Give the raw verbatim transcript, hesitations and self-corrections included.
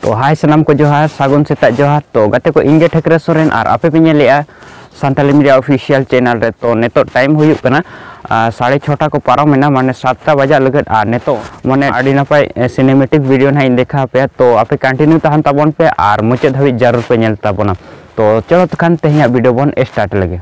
ᱛᱚ ᱦᱟᱭ ᱥᱟᱱᱟᱢ ᱠᱚ ᱡᱚᱦᱟᱨ, ᱥᱟᱹᱜᱩᱱ ᱥᱮᱛᱟᱜ ᱡᱚᱦᱟᱨ᱾ ᱛᱚ ᱜᱟᱛᱮ ᱠᱚ, ᱤᱧ ᱜᱮ ᱴᱷᱟᱹᱠᱨᱟᱹ ᱥᱚᱨᱮᱱ ᱟᱨ ᱟᱯᱮ ᱯᱮ ᱧᱮᱞᱮᱜᱼᱟ ᱥᱟᱱᱛᱟᱞᱤ ᱢᱤᱰᱤᱭᱟ ᱚᱯᱷᱤᱥᱤᱭᱟᱞ ᱪᱮᱱᱮᱞ ᱨᱮ᱾ ᱛᱚ ᱱᱤᱛᱚᱜ ᱴᱟᱭᱤᱢ ᱦᱩᱭᱩᱜ ᱠᱟᱱᱟ ᱟᱨ ᱥᱟᱲᱮ ᱪᱷᱚᱴᱟ ᱠᱚ ᱯᱟᱨᱚᱢ ᱮᱱᱟ, ᱢᱟᱱᱮ ᱥᱟᱛᱴᱟ ᱵᱟᱡᱟᱜ ᱞᱟᱹᱜᱤᱫ᱾ ᱟᱨ ᱱᱤᱛᱚᱜ ᱢᱟᱱᱮ ᱟᱹᱰᱤ ᱱᱟᱯᱟᱭ ᱥᱤᱱᱮᱢᱮᱴᱤᱠ ᱵᱷᱤᱰᱤᱭᱳ ᱱᱟᱦᱟᱜ ᱤᱧ ᱫᱮᱠᱷᱟᱣ ᱟᱯᱮᱭᱟ᱾ ᱛᱚ ᱟᱯᱮ ᱠᱚᱱᱴᱤᱱᱤᱭᱩ ᱛᱟᱦᱮᱱ ᱛᱟᱵᱚᱱ ᱯᱮ ᱟᱨ ᱢᱩᱪᱟᱹᱫ ᱫᱷᱟᱹᱵᱤᱡ ᱡᱟᱹᱨᱩᱲ ᱯᱮ ᱧᱮᱞ ᱛᱟᱵᱚᱱᱟ᱾ ᱛᱚ ᱪᱚᱞᱚ ᱛᱚᱠᱷᱟᱱ ᱛᱮᱦᱮᱧᱟᱜ ᱵᱷᱤᱰᱤᱭᱳ ᱵᱚᱱ ᱥᱴᱟᱨᱴ ᱞᱮᱜᱮ᱾